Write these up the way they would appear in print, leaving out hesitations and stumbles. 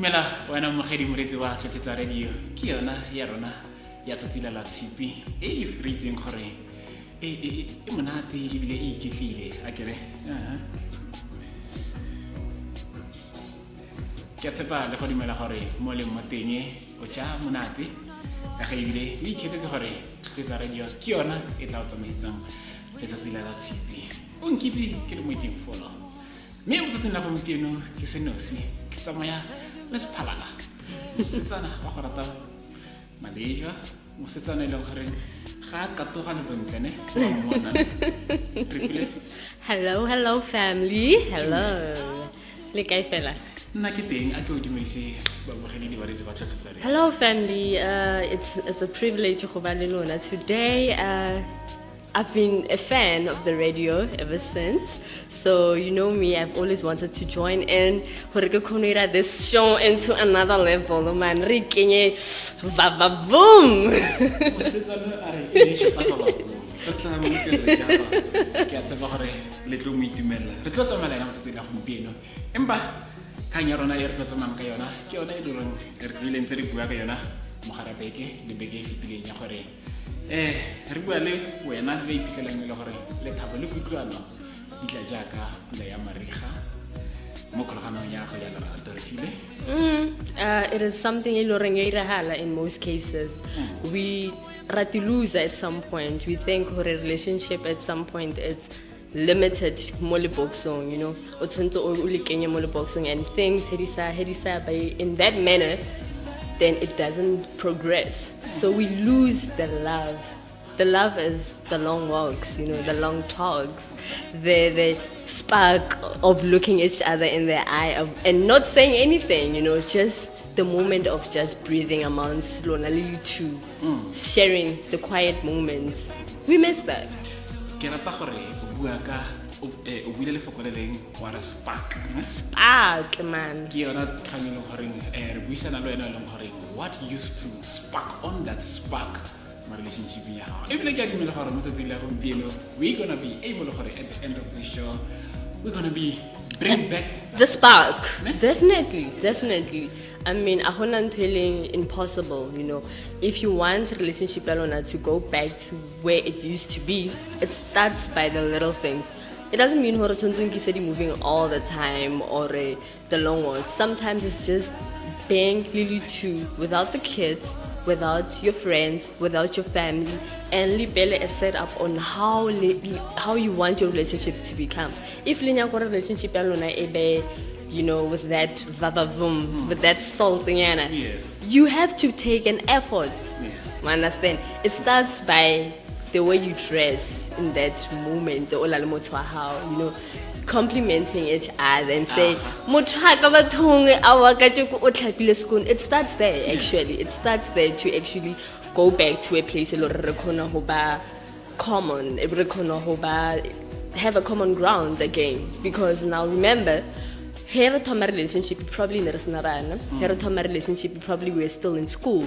Dumela wena mogedi moretsi wa Tlhotlhetsa Radio. Ke yona ya rona ya tsatsi la la tshipi e re itseng gore e, e, e, e monate ebile e iketlile a kere. Ke a tshepa le go dumela gore mo leng mo teng o ja monate ka ge ebile o ikgethetse gore Tlhotlhetsa Radio ke yona e tla o tsamaisang letsatsi la la tshipi. O nkitse ke le moiting folo. Mme mo tsatsing la gompieno ke senosi, ke tsamaya le sephalala, mosetsana wa go rata malejwa, mosetsana e leng gore ga a katoga le bontle ne. Hello, hello family. Hello. Le kae fela? Nna ke teng, a ke o dumedise babogedi le bareetsi ba Tlhotlhetsa Radio. Hello family. It's a privilege go ba le lona today. I've been a fan of the radio ever since. So you know me, I've always wanted to join in gore ke kgone go this show into another level. Oh man, re kenye va va boom. Mosetsana a re e shapa ba ba re tla mo utlwela jalo. Ke a tshepa gore le tlo mo itumelela. Re tlo tsamaya le ena mo tsatsing la gompieno. Empa kgang ya rona e re tlo tsamayang ka yona ke yona e le goreng re tlile ntse re bua ka yona mogara beke le beke e fetileng ya gore re bua le wena se iphitlhelang e le gore lethabo le kutlwano di tla jaaka pula ya mariga mo kgolaganong ya go ya lerato re file. It is something e loreng ya iragala in most cases. We rate lose at some point. We think gore relationship at some point it's limited mo leboxong, you know. O tshwanetse o le kenye mo leboxong and things he di sa ba in that manner, then it doesn't progress. So we lose the love. The love is the long walks, you know, the long talks, the spark of looking each other in the eye of, and not saying anything, you know, just the moment of just breathing amongst lona le you two, sharing the quiet moments. We miss that. Ke rata gore o bua ka o buile lefoko le leng wa re spark. Spark, man. Ke yona kgang e leng goreng re buisana le wena e leng goreng what used to spark on that spark mo relationshipeng ya gago. Ebile ke a dumela gore mo tsatsing la gompieno we gonna be able gore at the end of the show we're gonna be bring back the spark. Ne? Definitely, definitely. I mean, a hona ntho e leng impossible, you know. If you want relationship ya lona to go back to where it used to be, it starts by the little things. It doesn't mean gore tshwanetse o nkise di-moving all the time or the long ones. Sometimes it's just being really two, without the kids, without your friends, without your family, and le pele a set up on how you want your relationship to become. If le nyaka gore relationship ya lona e be, you know, with that vavavoom, with that salt nyana, you have to take an effort. You understand? It starts by the way you dress in that moment, o la le motho wa hao, you know, complimenting each other and say, motho ha ka bathong, a wa ka tjeko o tlhapile sekolo. It starts there, actually. It starts there to actually go back to a place e le hore re kgona ho ba common, re kgona ho ba have a common ground again. Because now remember, he re thoma relationship, probably ne re sena bana. He re thoma relationship, probably we were still in school.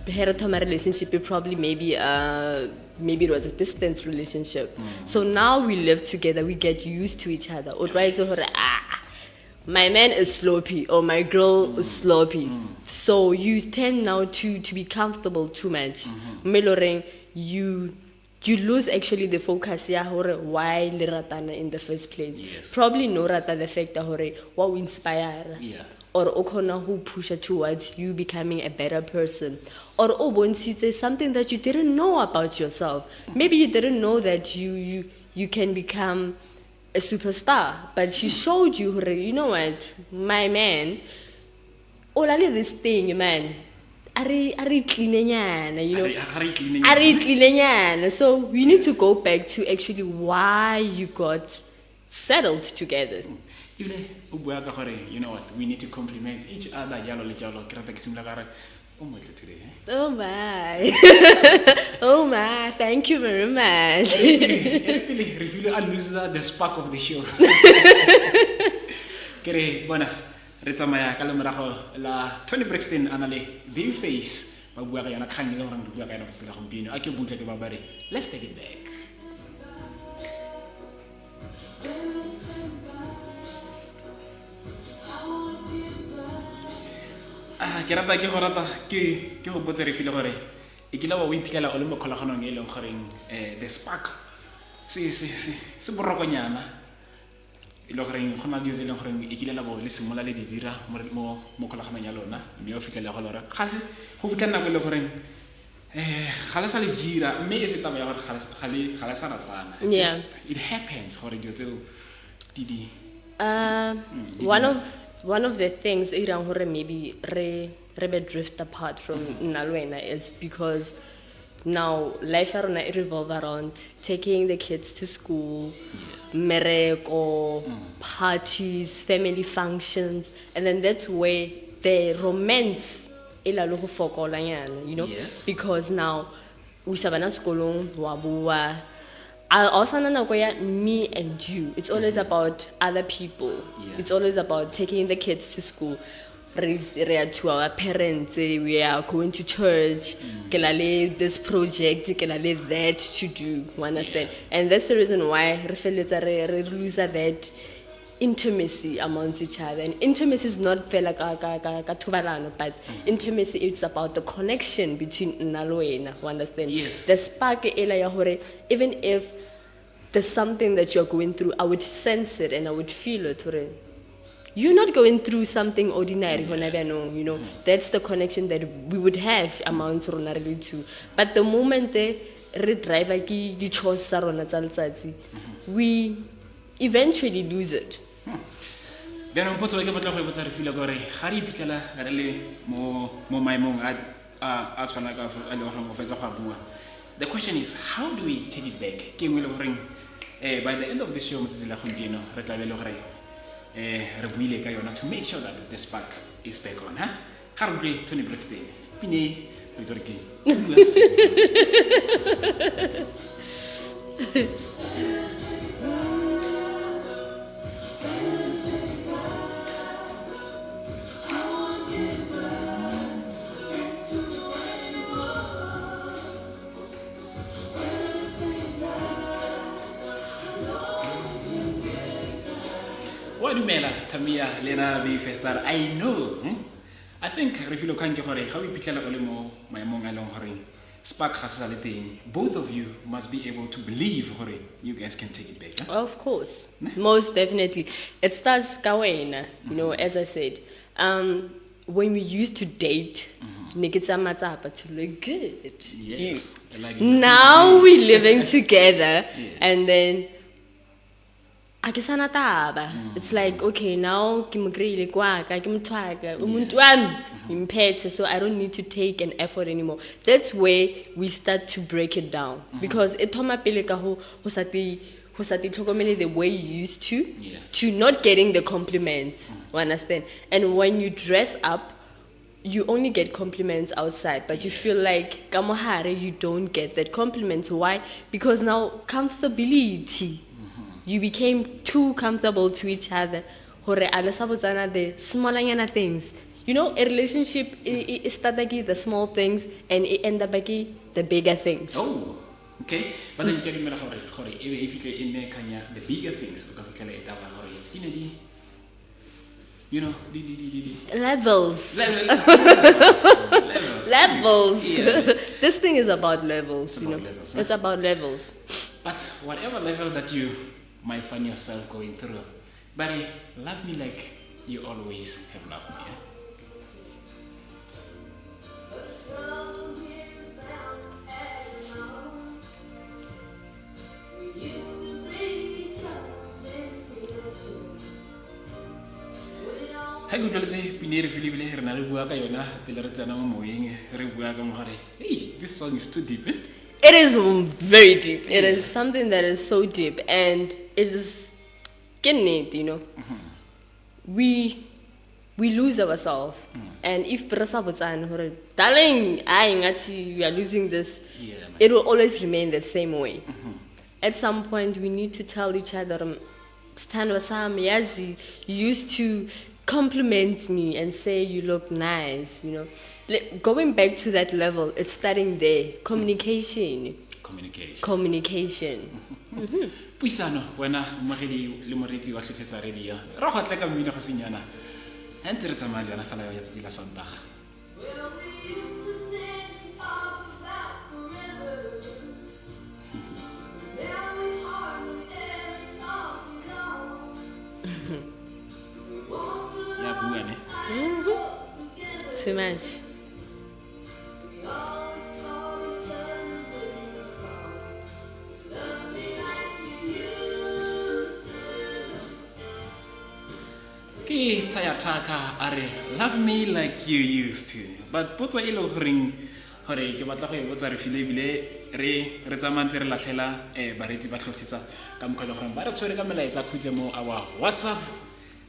He re thoma relationship, probably maybe it was a distance relationship. So now we live together, we get used to each other. O tlwaetse hore, my man is sloppy or my girl is sloppy. So you tend now to be comfortable too much. Mme le horeng, you lose actually the focus ya hore why le ratana in the first place. Probably no rata the fact that hore wa o inspire. Or o khona ho pusha towards you becoming a better person. Or o bontshitse something that you didn't know about yourself. Maybe you didn't know that you can become a superstar, but she showed you hore, you know what, my man, o la le this thing, man. A re cleanenyana, you know. A re cleanenyana. A re cleanenyana. So we need to go back to actually why you got settled together. Ebile o bua ka gore, you know what, we need to compliment each other jalo le jalo. Ke rata ke simolola ka re, o motle today, eh? Oh my. Oh my, thank you very much. Pele re file a lose the spark of the show. Ke re, bona, re tsamaya ka lemorago la Toni Braxton a na le Babyface, ba bua ka yona kgang e le gore re bua ka yona go tsela gompieno. A ke butle ke ba ba re, let's take it back. Ke rata ke go rata ke go botse Refilwe gore e kile wa o iphitlhela o le mo kgolaganong e leng goreng the spark se borokonyana, e le goreng go na le dilo tse e leng goreng e kile la bo le simolola le di dira mo kgolaganong ya lona, mme o fitlhele go le gore ga se go fitlha nako e le goreng ga le sa le dira, mme e se taba ya gore ga le sa ratana. Just it happens gore dilo tseo di One of the things e dirang gore maybe re be drift apart from nna le wena is because now life ya rona e revolve around taking the kids to school, mmereko, parties, family functions, and then that's where the romance e la le go fokolanyana. Because now o isa bana sekolong, wa boa, a o sana nako ya me and you. It's always about other people. It's always about taking the kids to school, re ya to our parents, we are going to church, ke na le this project, ke na le that to do, you understand? And that's the reason why re feleletsa re lose that intimacy amongst each other. And intimacy is not fela ka thobalano, but intimacy is about the connection between nna le wena, you understand? Yes. The spark ela ya hore even if there's something that you're going through, I would sense it and I would feel it hore you're not going through something ordinary hona bjanong. That's the connection that we would have amongst rona re le two. But the moment re drive ke di-chores tsa rona tsa letsatsi, we eventually lose it. Bjaanong potso e ke batla go e botsa Refilwe ke gore ga re iphitlhela re le mo maemong a tshwana ka a le goreng o fetsa go a bua, the question is, how do we take it back? Ke engwe e le goreng by the end of this show, motsatsi la gompieno, re tlabe e le gore re buile ka yona to make sure that the spark is back on. Ha ga re utlwe Toni Braxton, pine o itse gore ke Bua sentle. Wa dumela Tamia le ena be Festar. I know, I think Refilwe, kgang ke gore ga o iphitlhela o le mo maemong a e leng gore spark ga se sa le teng, both of you must be able to believe gore you guys can take it back, huh? Of course, most definitely. It starts ka wena, as I said. When we used to date, ne ke tsaya matsapa to look good. Like Now we're living together, and then a ke sana taba. It's like, okay, now ke mo kry-ile kwa ka, ke motho wa ka, o motho wa me, imphethe, so I don't need to take an effort anymore. That's where we start to break it down, because e thoma pele ka go sa te tlhokomele the way you used to, to not getting the compliments, you understand? And when you dress up, you only get compliments outside, but you feel like ka mohare you don't get that compliment. Why? Because now comfortability, you became too comfortable to each other hore a le sa botsana the smallanyana things. A relationship e starta ke the small things and it end up ke the bigger things. Oh, okay, but then ke a dumela gore e be e fitlhe e nne kanya the bigger things, o ka fitlhela e taba gore di ne di you know di Levels. Levels, levels. Levels. This thing is about levels. It's You about know, levels, huh? it's about levels. But whatever level that you might find yourself going through, buddy, love me like you always have loved me. Eh? We used to be each other's inspiration. Would it all Ga ke utlweletse pine e re file, ebile re na re bua ka yona pele re tsena mo moyeng, re bua ka mo gore hey, this song is too deep, eh? It is very deep. It is something that is so deep, and it is ke nnete. We lose ourselves, and if re sa botsane hore, darling, I ngathi we are losing this, Yeah, man. it will always remain the same way. At some point, we need to tell each other, "Sithandwa sami, yazi, you used to compliment me and say you look nice." Going back to that level, it's starting there. Communication. Communication. Communication. Puisano, wena mmogedi le moreetsi wa Tlhotlhetsa Radio, re go tle ka mmino go senyana ga ntse re tsamaya le yona fela ya tsatsi la Sontaga. Too much. We always called each other when we called. So love me like you used to. Ke Tsaya Thaka a re love me like you used to. But potso e leng goreng gore ke batla go e botsa re file ebile re re tsamaya ntse re latlhela bareetsi ba tlhotlhetsa ka mokgwa e le goreng ba re tshwere ka melaetsa khutse mo our WhatsApp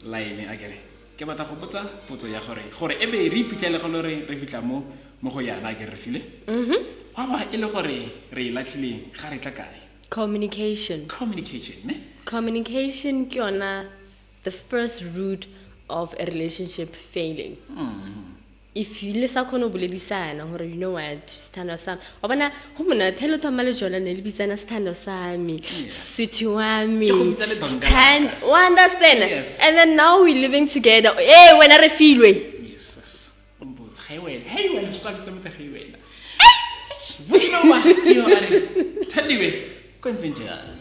line a kere ke batla go botsa potso ya gore gore e be re iphitlhele go le re re fitlha mo mo go yana a kere re file gwa ba e le gore re e latlhileng ga re tla kae? Communication. Communication ne. Communication ke yona the first root of a relationship failing. If you le sa kgone go boledisana gore you know what, sethando sa me, wa bona go monate he le thoma le jona ne le bitsana sethando sa me, sweetie wa me, Ke go bitsa le donka stand, wa understand? Yes. And then now we living together. Eh, wena re filwe. Yes. O mpotse, "Ge wena, hei wena, se ka bitsa motho ge wena." Bosinoba, ke yo a re, Thandiwe, ko ntseng jang?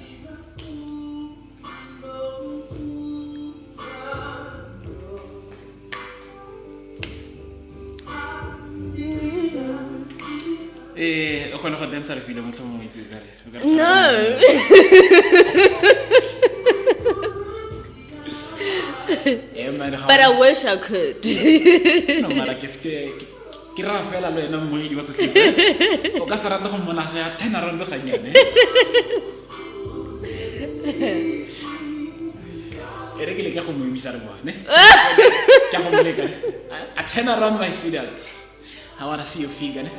O kgone go dancer re file motlhomongwe itse o ka re No. Man, ga But I wish I could. No, mara ke ra fela le wena mmoedi wa tsotlhe. O ka se rate go mmona ya turn around gannyane. E re ke leke go mo emisa re bone. Ke a go mo leka. A turn around my sweetheart. I wanna see your figure. Ne?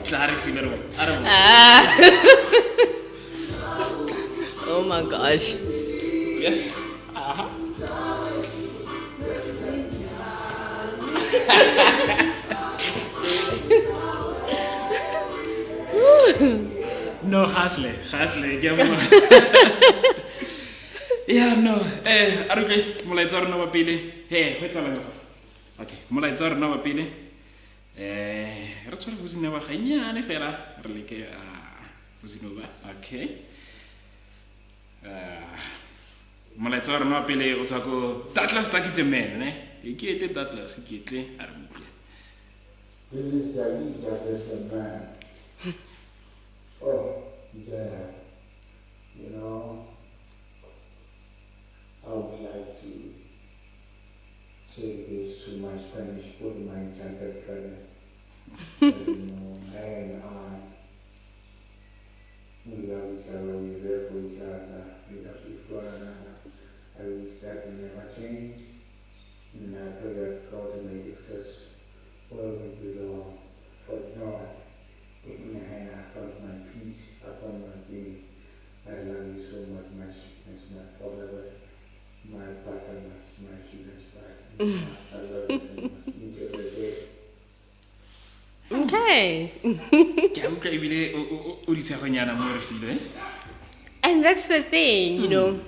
Tla re file re bone. A re bone. Ah. Oh my gosh. Yes. Aha. No, gasle, gasle, ke a mo. Yeah, no. A re utlwe molaetsa wa rona wa pele. He, go etsahalang ka fa? Okay, molaetsa wa rona wa pele. Re tshware Bosinoba gannyane fela, re leke Bosinoba. Okay. Molaetsa wa rona wa pele o tswa ko Douglas Dakite Man, ne? Iketle Douglas, iketle, a re utlwe. This is Dagi Douglas the man. Oh, yeah. You know, I would like to say this to my Spanish good my enchanted brother. You know, and I, we love each other, we're there for each other, we uplift one another. I wish that will never change. And I pray that God may lift us where we belong. For not in the hand I found my peace upon my being. I love you so much, my sweetness, my forever, my butter, my sweetness, butter. I love you so much. Enjoy the day. Okay. Ke a utlwa ebile o ditshegonyana mo re file. And that's the thing, you know.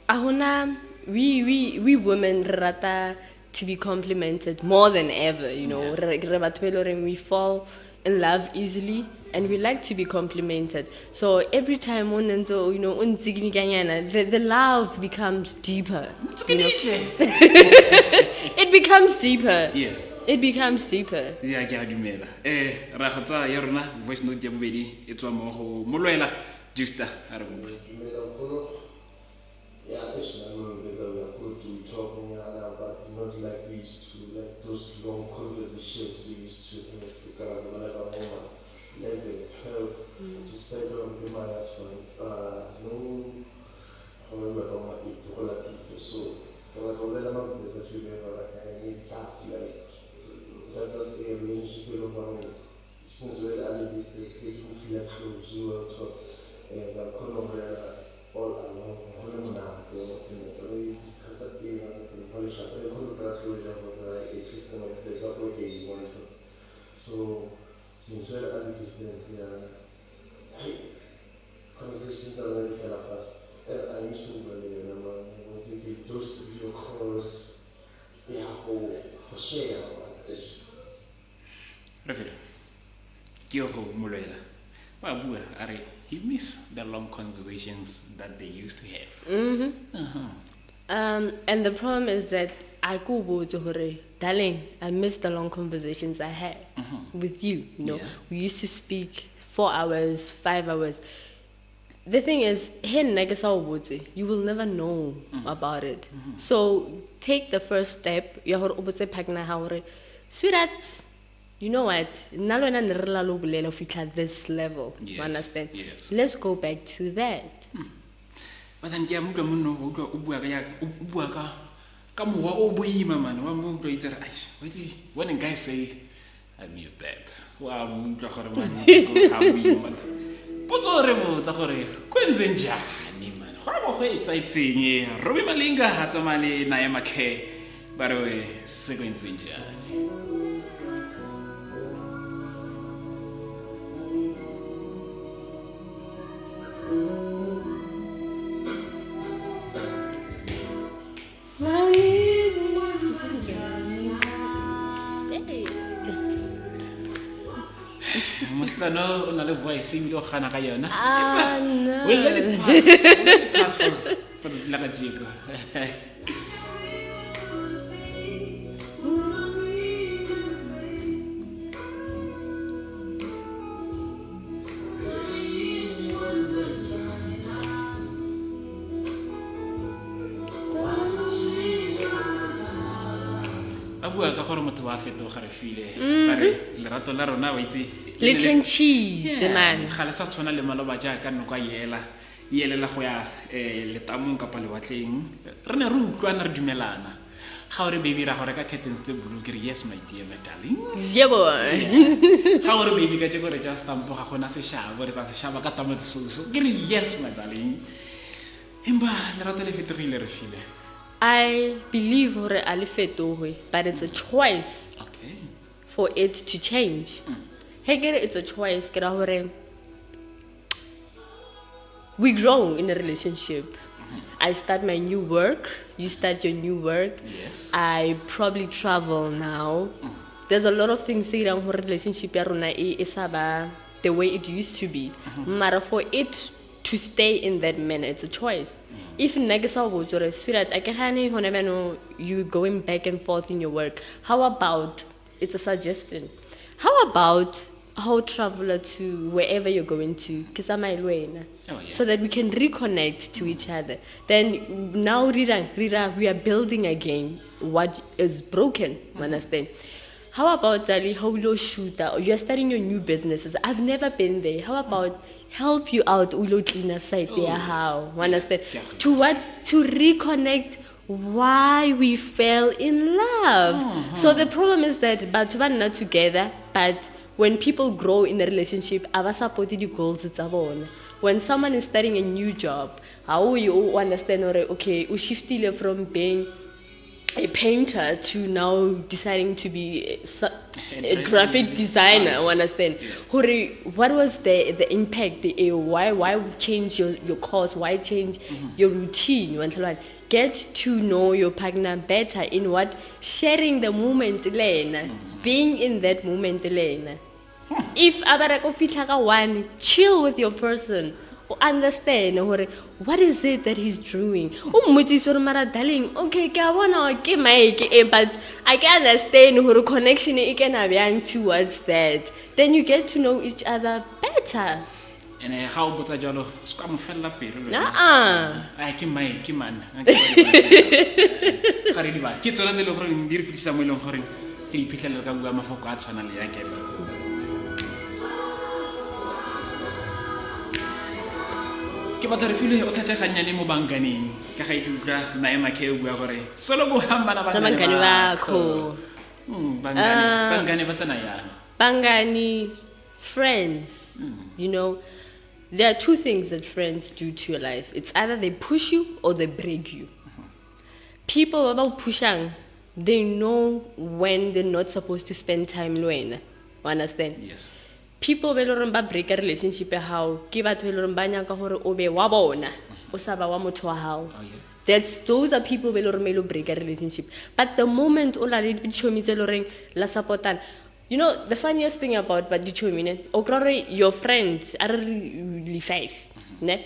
Ahuna, we women rata to be complimented more than ever, you know. Re batho ba e leng hore we fall in love easily and we like to be complimented. So every time o ntse, you know, o ntsikinyana, the love becomes deeper. You know? It becomes deeper. Yeah. It becomes deeper. Yeah, ke a dumela. Ra go tsaya ya rona voice note ya bobedi e tswa mo go Molwela Justa a re bua. Dumela nkgono. Yeah, actually, I know whether we are good to talk nyana, but not like we used to, like those long conversations we used to have. We got like a moment, 11, 12, despite of the my husband, no, however, on my eight, so, the like, that was a relationship with one since we're at distance, we didn't feel close, we were talk, and I'm all along, we discuss So, since we're at a distance, yeah, hey, conversations are really kind of fast. And I used to really remember when they did those video calls, yeah, go share. Refelo, ke go Molwela. Ba bua a re he miss the long conversations that they used to have. Mm-hmm. Uh-huh. And the problem is that A ko botse hore, darling, I miss the long conversations I had with you. You know, we used to speak 4 hours, 5 hours. The thing is, he nna ke sa o botse, you will never know about it. So take the first step ya hore o botse partner ha hore, sweetheart, you know what? Nna le wena ne re la lo bolela ho fihla this level. You understand? Yes. Let's go back to that. But then ke a mo utlwa monno, o utlwa o bua ka ya, o bua ka mowa o boima, man. Wa mo utlwa itse re, eish, wa itse, when a guy say, I miss that. Wa mo utlwa gore man, ga boima, man. Potso re botsa gore, ko ntseng jane, man? Go a bo go etsaetseng e? Robbie Malinga ha tsamaya le Naima K. Ba re, we, se ko ntseng jane? Mosetsana o na le voice ebile o gana ka yona. No. We'll let it pass. We'll let it pass for the la kajeko. Ba bua ka gore motho wa fetoga re file. Ba re lerato la rona wa itse Le tšhentšhitse, man. Ga le sa tshwana le maloba jaaka noka e elela go ya letamong kapa lewatleng. Re ne re utlwana re dumelana. Ga o re baby ra go reka curtains tse blue, ke re yes my dear my darling. Yebo. Ga o re baby ka tjeko re ja stampo ga gona seshabo, re tla seshaba ka tamati sauce. Ke re yes my darling. Empa lerato le fetogile re file. I believe hore a le fetohe, but it's a choice. Okay. For it to change. He ke re it's a choice, ke ra hore we grow in a relationship. I start my new work, you start your new work. Yes. I probably travel now. There's a lot of things tse dirang hore relationship ya rona e sa ba the way it used to be. Mara for it to stay in that manner, it's a choice. If nna ke sa o botse hore, sweetheart, a ke gane hona bjano you going back and forth in your work. How about, it's a suggestion, how about how traveler to wherever you're going to, ke tsamaye le wena, Oh, yeah. so that we can reconnect to each other. Then now rira, rira, we are building again what is broken, you understand? How about Dali, how you shoot, you're starting your new businesses. I've never been there. How about help you out ulo cleaner site there, Oh, yes. how? You understand? Yeah. To what? To reconnect why we fell in love. So the problem is that batho ba nna together, but when people grow in a relationship, aba support the goals tsa bona. When someone is starting a new job, how you understand or okay, o shiftile from being a painter to now deciding to be a graphic designer, you understand? Hore, what was the impact? Why change your course? Why change your routine? You understand? Get to know your partner better in what? Sharing the moment, lena. Being in that moment, lena. If abareko fihla ka one, chill with your person. Understand hore what is it that he's doing. O mmotsise hore mara darling, okay, ke a bona ke mic e, but I can understand hore connection e kena bjang towards that. Then you get to know each other better. Ene ga o botsa jalo, se ka mo fella pelo le wena. Naa. Ai, ke mic, ke man. Ga re di ba. Ke tsona tse e leng gore di re fitlhisa mo e leng gore re iphitlhela re ka bua mafoko a tshwanang le ya kelo. Ke batla re file o thatse gannyane mo bankaneng. Ka ga e ke utlwa Naima K o bua gore solo bo hamba na Na bangani bakho. bakho. Bangani ba tsena yang? Bangani, friends. You know, there are two things that friends do to your life. It's either they push you or they break you. People ba ba pushang, they know when they're not supposed to spend time le wena. You understand? Yes. People ba e leng hore ba break a relationship ya hao, ke batho ba e leng hore ba nyaka hore o be wa bona, o sa ba wa motho wa hao. Oh, yeah. Those are people ba e leng hore ba ilo break a relationship. But the moment o la le ditšhomi tse e leng horeng la support-ana, you know, the funniest thing about ba ditšhomi ne, o kry-a hore your friends, a re re le five, ne?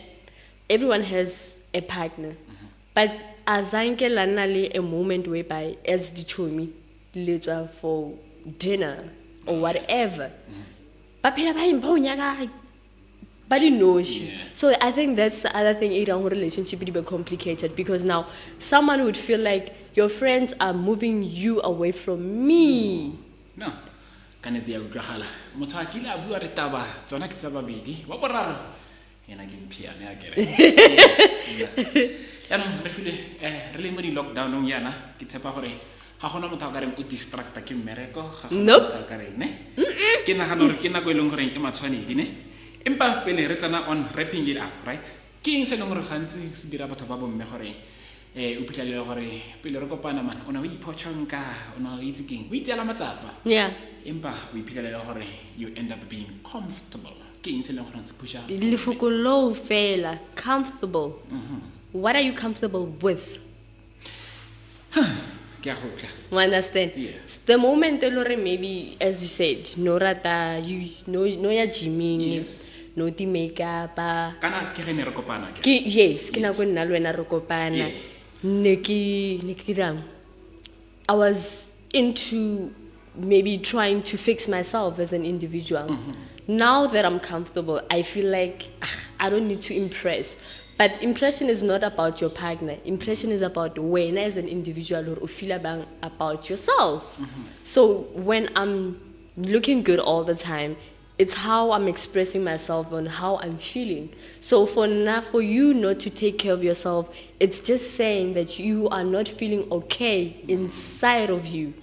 Everyone has a partner. But A zanke la nna le a moment whereby as dichomi le tswa for dinner or whatever. Ba phela ba eng, ba o nyaka ba di noši. So I think that's the other thing e dirang gore relationship di be complicated, because now someone would feel like your friends are moving you away from me. No, ka nnete ya utlwagala. Motho a kile a bua re taba tsona ke tsa babedi, wa boraro ena ke mphiane a kere. Yaanong re file re le mo di-lockdownong yana, ke tshepa gore ga gona motho a ka reng o distracta ke mmereko, ga gona Nope. motho a ka reng ne. Ke nagana gore ke nako e leng goreng e matshwanedi ne. Empa pele re tsena on wrapping it up, right, ke eng se e leng gore gantsi se dira batho ba bomme gore o phitlhelele gore pele re kopana man o ne o iphotšhonka, o ne o itse keng, o itseela matsapa, empa o iphitlhelele gore you end up being comfortable? Ke eng se e leng gore se pusha? Lefoko loo fela, comfortable. What are you comfortable with? Ke a go tla. You understand? Yeah. The moment e le gore maybe, as you said, no rata you no no ya gymming, no ti makeup. Kana ke ge ne re kopana ke Ke yes, ke nako nna le wena re kopana. Ne ke dirang? I was into maybe trying to fix myself as an individual. Now that I'm comfortable, I feel like I don't need to impress. But impression is not about your partner. Impression is about when as an individual or feel about yourself. So when I'm looking good all the time, it's how I'm expressing myself and how I'm feeling. So for now, for you not to take care of yourself, it's just saying that you are not feeling okay inside of you.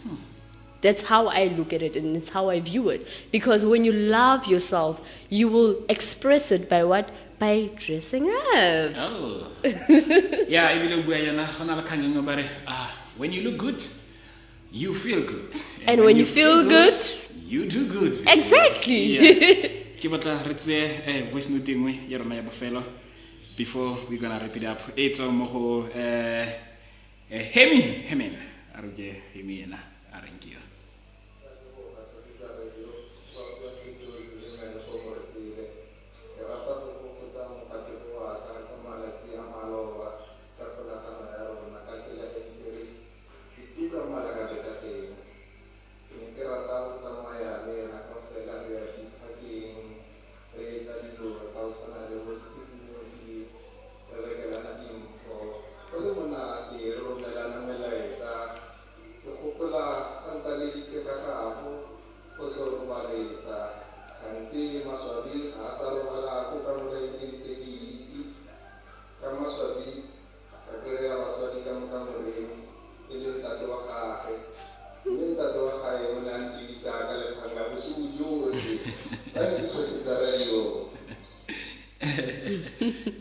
That's how I look at it, and it's how I view it. Because when you love yourself, you will express it by what? By dressing up. Oh. Yeah, ebile o bua yana, go na le kgang e nngwe ba re, when you look good, you feel good. And when you feel good, you do good. Exactly. Yeah. Ke batla re tseye voice note e nngwe ya rona ya bofelo before we gonna wrap it up. E tswang mo go Hemi Hemen. A re ke Hemi ena, a reng ke yo.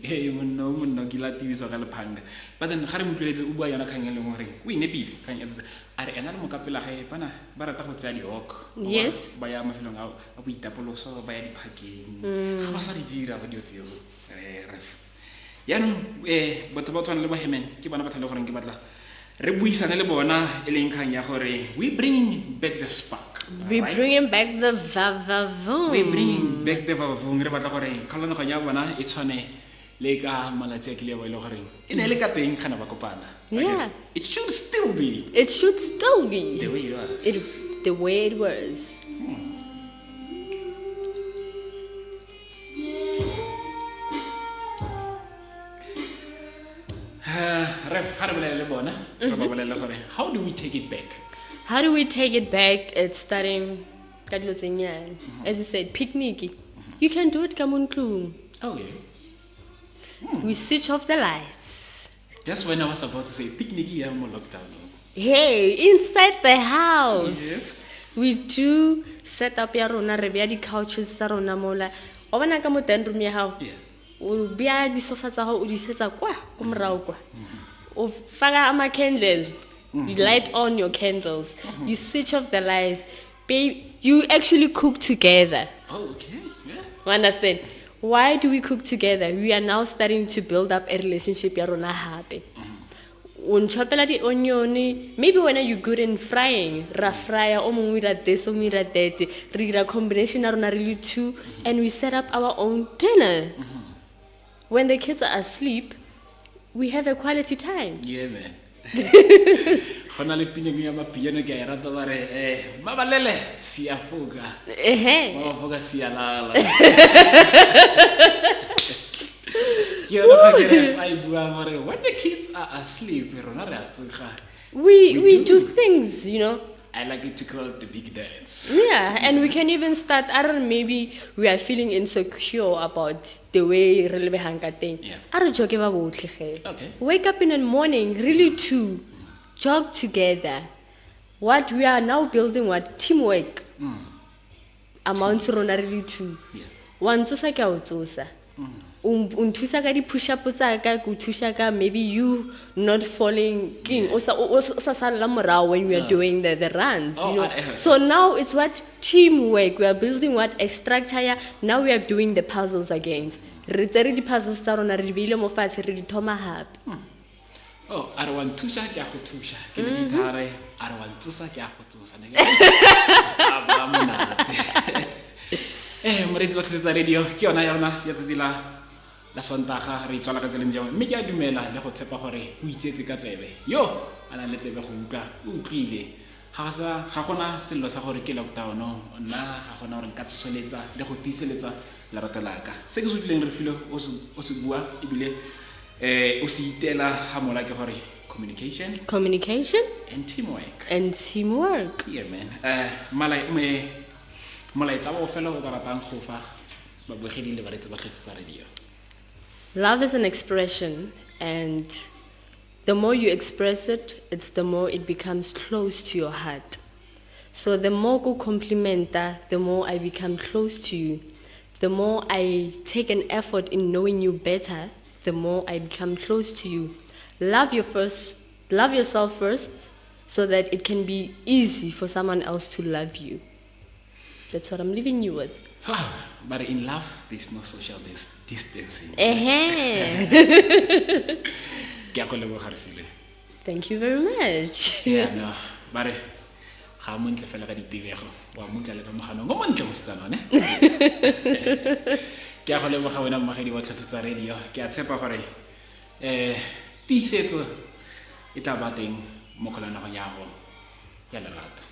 Ee, monna o monna o kile a tibiswa ka lephanga, but then ga re motlweletse o bua yona kgang e leng gore o e nepile, kgang e a re ena le mokapela ge bana ba rata go tseya di-walk. Ba ya mafelong ao a boitapoloso, ba ya diphakeng, ga ba sa di dira ba dio tseo. Ref yaanong batho ba tshwana le ba Hemen ke bona batho e le goreng ke batla re buisane le bona, e leng kgang ya gore we bringing back the spark. We Right? bringing back the va-va-voom. We bringing back the va-va-voom. Re batla gore kgolanego ya bona e tshwane le ka malatsi a kile ba e le goreng e ne e le ka teng gana ba kopana. It should still be. It should still be. The way it was. The way it was. Ref, ha re bolele le bona, re ba bolele gore how do we take it back? How do we take it back? It's starting ka dilo tse nnyane. As you said, picnic. You can do it ka mo ntlong. Oh, yeah. We switch off the lights. Just when I was about to say picnic ya mo lockdown. Hey, inside the house. Yes. We do set up ya rona, re beya di-couches tsa rona mola. O bona ka mo dining room ya hao? O beya di-sofa tsa hao, o di setsa kwa, ko morao kwa. O faka ama candle. You light on your candles. You switch off the lights. Babe, you actually cook together. Oh, okay. Yeah. You understand? Why do we cook together? We are now starting to build up a relationship ya rona hape. O nchopela di-onion, maybe when you good in frying, ra frya, o mongwe o ira this, o mongwe o ira that. Re dira combination ya rona re le two, and we set up our own dinner. When the kids are asleep, We have a quality time. Yeah, man. Go na le pineng ya mapiano ke a e rata ba re mabalele siafoka. Ehe. Mabafoka sialala. Ke yona fa ke re fa e buang gore when the kids are asleep rona re a tsoga. We We do do. things. I like it to call it the big dance. Yeah, and we can even start, I don't know, maybe we are feeling insecure about the way re lebegang ka teng. Yeah. A re joke ba botlhe ge. Okay. Wake up in the morning, really to jog together. What we are now building, what teamwork amounts rona really to. Yeah. Wa ntsosa ke a o tsosa. O nthusa ka di-push-up tsa ka, ke o thusa ka maybe you not falling king o sa o sa salla morao when we are doing the runs, Oh, you know. So now it's what teamwork we are building, what a structure ya. Now we are doing the puzzles again. Re tsere di-puzzles tsa rona re di beile mo fatshe re di thoma hape. Oh, a re wa nthusa ke a go thusa. Ke ne ke ithare a re wa ntsosa ke a go tsosa. Ne ke a ba monate. Moreetsi wa Tlhotlhetsa Radio ke yona ya rona ya tsatsi la Sontaga re itswala ka tseleng jang, mme ke a dumela le go tshepa gore o itsetse ka tsebe yo a nang le tsebe go utlwa o utlwile. Ga gona sello sa gore ke lockdown, nna ga gona gore nka tsoseletsa le go tiiseletsa lerato la ka. Se ke se utlwileng re file o se bua ebile o se itela ga mola ke gore communication, Communication and teamwork. And teamwork. Yeah, man. Molaetsa wa bofelo o ka ratang go fa babogedi le bareetsi ba Tlhotlhetsa Radio. Love is an expression, and the more you express it, it's the more it becomes close to your heart. So the more go complimenta, the more I become close to you. The more I take an effort in knowing you better, the more I become close to you. Love yourself first, so that it can be easy for someone else to love you. That's what I'm leaving you with. But in love, there's no social distancing. Ehe. Ke a go leboga, Refilwe. Thank you very much. Yeah, no. Ba re, ga montle fela ka ditebego, wa montle le ka moganong, o montle mosetsana, ne? Ke a go leboga wena mmogedi wa Tlhotlhetsa Radio. Ke a tshepa gore, tiisetso e tla ba teng mo kgolanagong ya go ya lerato.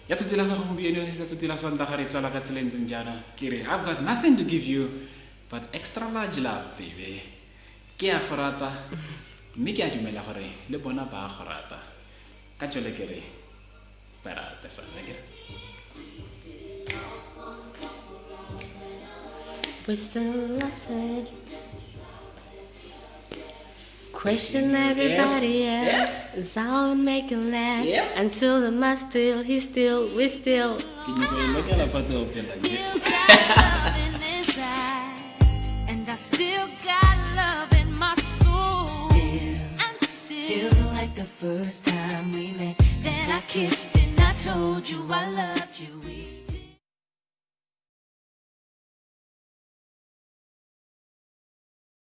Ya tsatsi la gago gompieno, ya tsatsi la Sontaga re tswala ka tsela e ntseng jaana. Ke re, I've got nothing to give you but extra large love, baby. Ke a go rata, mme ke a dumela gore le bona ba a go rata. Ka jalo ke re, ba rate sana, ke re. Whistle, I said. Question everybody Yes. else. Yes. Sound making last. Yes. Until the must still, he still, we still. Ke nyaka e lokela fa teo phela ke. Still got love in his eyes, and I still got love in my soul. Still And still feels like the first time we met. Then I kissed and I told you I love